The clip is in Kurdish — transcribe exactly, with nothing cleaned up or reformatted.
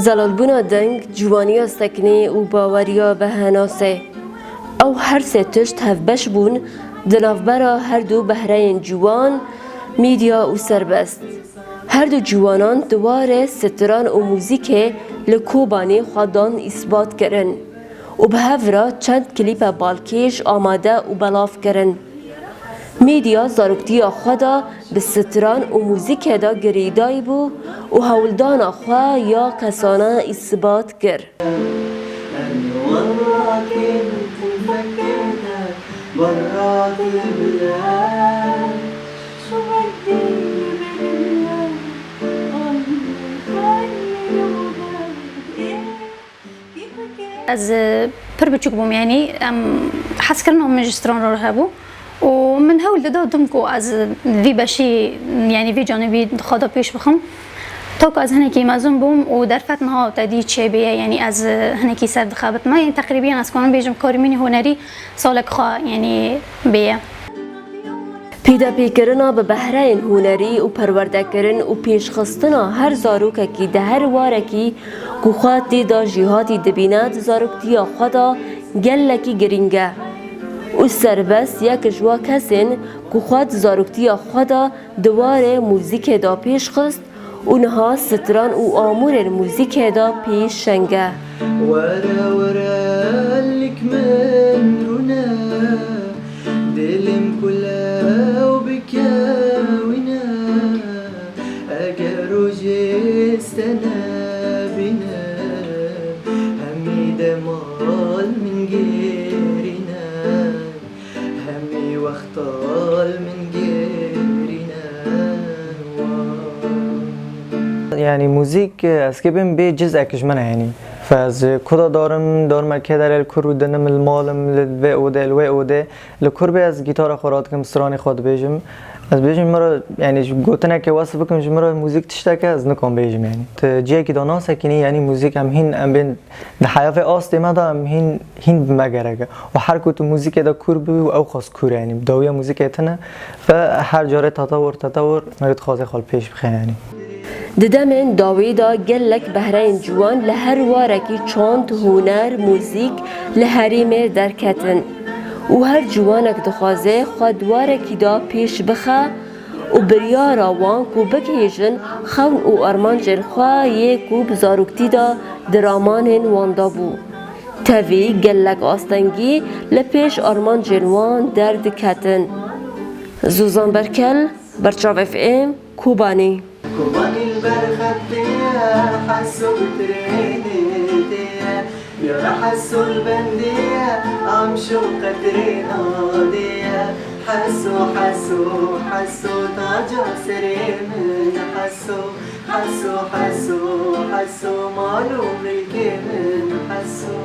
Zelalbûna deng, ciwaniya seknê û baweriya bi henasê. Ew her sê tişt hevbeş bûn di navbera her du behreyên ciwan, Mîdya û Serbest. Her du ciwanan di warê stran û muzîkê li Kobanê xwe dan îsbat kirin û bi hev re çend klîpe balkêş amade û belav kirin. Mîdya zaroktiya xwe de bi stran û muzîkê de girêdayî bû û hewldana xwe ya kesane îsbat kir. Ez, e, pir biçûk bûm, yanî em hezkirina min ji stran re hebû û min hewl dida dim ku ez vî beşî, yanî vî canîbî di xwe de pêş bixim. Ta ku ez hinekî mezin bûm û derfet niha te dî çêbûye, yanî ez hinekî ser dixebitime. Yanî teqrîbiyan ez kanim bêjim karî min hunerî salek xwe, yanî bêye. Pêdepêkirina bi behreyên hunerî û perwerdekirin û pêşxistina her zarokekî di her warekî ku xwe tê de jêhatî dibîne di zaroktiya xwe de gelekî girîng e. Û Serbest yek ji wa kesên ku xwe di zaroktiya xwe de di warê muzîkê de pêş xist û niha stran û amûrên muzîkê de pê şeng e. Were were lik min rûne, dilim kule û bike wîne. Eger rojê stene bîne, hemî demal min gerîne. Hemî wextal min gerîne wan. Yanî muzîk, ez kê bêm bê cizek ji min e, yanî. Fe ez ku da darim, darime kê derê, li kur û dinim, li mal im, li vê odê, li wê odê. Li kur bê ez gîtara xwe radikim, stranê xwe dibêjim. Ez bêjim ji min re, yanî ji gotinekê wesif bikim, ji min re muzîk tiştek e, ez nikom bêjim, yanî. Ti ciyekî da nasekinî, yanî muzîk em hîn, em bên Di heya vê astê me de em hîn, hîn bi me gerek e. Û her ku tu muzîkê de kûr bibî û ew xwest kûr e, yanî bi dawiya muzîkê tune ve her carê tetewur, tetewur, me dixwaze xwe li pêş bixe, yanî. Di demên dawî de gelek behreyên ciwan li her warekî çand, huner, muzîk li herêmê derketin û her ciwanek dixwaze xwe di warekî de pêş bixe û biryara wan ku bigihêjin xewn û armancên xwe yê ku bi zaroktî de di ramanên wan de bû. Tevî gelek astengî li pêş armancên wan derdiketin. Zozan Berkel, Berçav F M, Kobanî. Kobanî li ber xetê ye, Heso bi trênê tê ye. Yara Heso li bendê ye, em şo qetrê nadê ye. Heso, Heso, Heso, taca serê min Heso. Heso, Heso, Heso, mal û milkê min Heso.